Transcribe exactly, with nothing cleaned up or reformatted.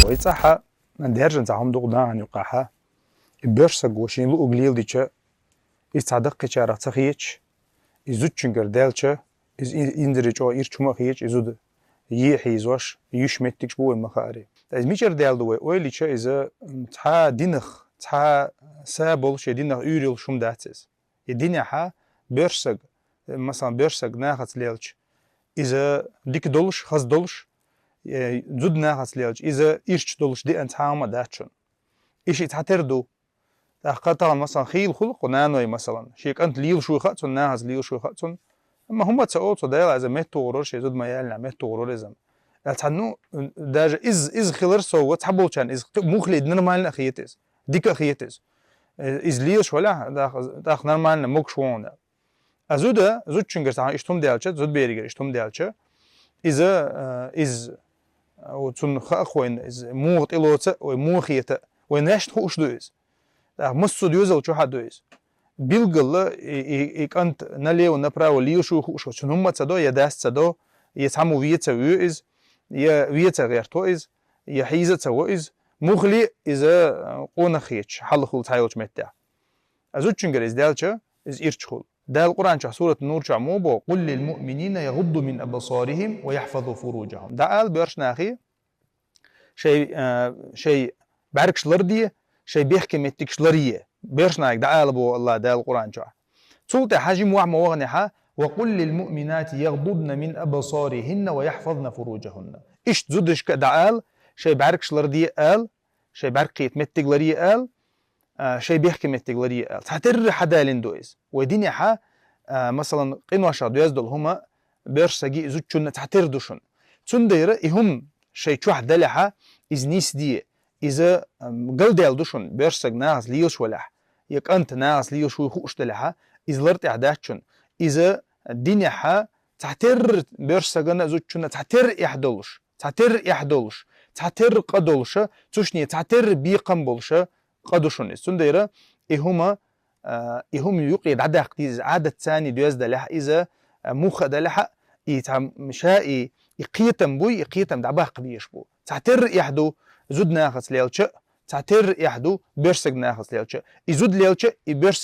Вай цӀахьа даьржина цхьа хӀума ду нахана юкъахьа. И боьрша саг ва шийна луъург леладича, иза цхьа даккхийчарах ца хеташ, иза зудчунгара даьлча, иза и-, инзаре чӀоагӀа ирча хӀума а хеташ, иза зуда е хьийзош, йиш меттигаш бу вайна ма хаари. ТӀаккха иза мичара даьлла ду вай ойла йича, иза, м, цхьа динах, цхьа са болуш, е динах уьйр йолуш хӀума дац иза. И динехьа боьрша саг, масалан, боьрша саг нахаца лелча, иза дика долуш, хаза долуш, э, зуда нахаца лелча, иза ирча долуш деана цхьа хӀума дац шуна. И шиъ цхьатера ду. ТӀаккха тахана, масалан, хийла хуьлу кху наной, масалан, шен кӀант лелаш вуй хаьа цунна, нахаца лелаш вуй хаьа цунна. Амма хӀума ца олу цо, Дела, иза меттахгӀур вара, шен зуда ма яллинехь меттахгӀур вара иза. Аьлла цхьа, ну, даже иза, иза хилар сов, цхьаболчарна иза кхи-, муххале нормально а хета иза, дика а хета иза. Э, иза лелаш валахь, тӀаккха, тӀаккха нормально могуш ву хьуна. А зуда, зудчуьнгара цхьа иштта хӀума даьлча, зудберигара иштта хӀума даьлча, иза, э, иза, э, цунна хаьа вайна, иза муха тӀелоцу а, вай муха хета а, вайна ваьшна хууш ду иза. ТӀаккха массо а доьзал чохь а ду иза. Билггала и, и, и кӀант налево-направо лелаш вуй хууш вац, цунна хӀумма а ца до, я дас ца до, я цхьаммо вен ца вуьй иза, я вен ца гӀерто иза, я хьийза а ца во иза, муххале а иза, э, къонах хеташ, хьалха хуьлу цхьайолчу меттехь. А зудчуьнгара иза даьлча, иза ирча хуьлу. Дала Къуръан чохь, сурат Нур чохь муха боху: «Къул лил муъминина ягӀудду мин абсарихим ва яхьфазу фуруджахум». ДӀаала боьрша нахе, шайн, а, шайн бӀаьргаш ларде, шайн бехке меттигаш ларъе. Боьрша нахе дӀаала боху Аллах Дала Къуръан чохь. Цул тӀаьхьа жима охьа ма ваханехьа: «Ва къул лил муъминати ягӀдудна мин абсарихинна ва яхьфазна фуруджахунна». Иштта зудашка а дӀаала, шайн бӀаьргаш ларде ала, шайн бӀаьрг кхета меттиг ларъе ала, а, шайн бехке меттиг ларъе ала. Цхьатерра хьадалийна ду иза. Вай динехьа, а, масалан, къиношах доьзна долу хӀума боьрша саги зудчунна цхьатерра ду шуна. Цундела и хӀума шайн чохь далехьа, иза нисде, иза, ам, галдаьлла ду шуна, боьрша саг нахаца лелаш валахь, я кӀант нахаца лелаш вуй хууш далехьа, иза лар тӀехь дац шуна. Иза динехьа цхьатерра боьрша сагана а, зудчунна а цхьатерра эхь долуш, цхьатерра эхь долуш, цхьатерра къа долуша, цушне цхьатерра бекхам болуша къа ду шуна иза. Цундела и хӀума, а, и хӀума юкъе дӀадаккха деза иза, Ӏадатца доьзна далехь иза, а, муха а далехь а, и цхьа ша и, и кхетам буй, и кхетам дӀабаккха безаш бу. Цхьатерра эхь ду зуда нахаца лелча а, цхьатерра эхь ду боьрша саг нахаца лелча а. И зуда лелча а, и боьрша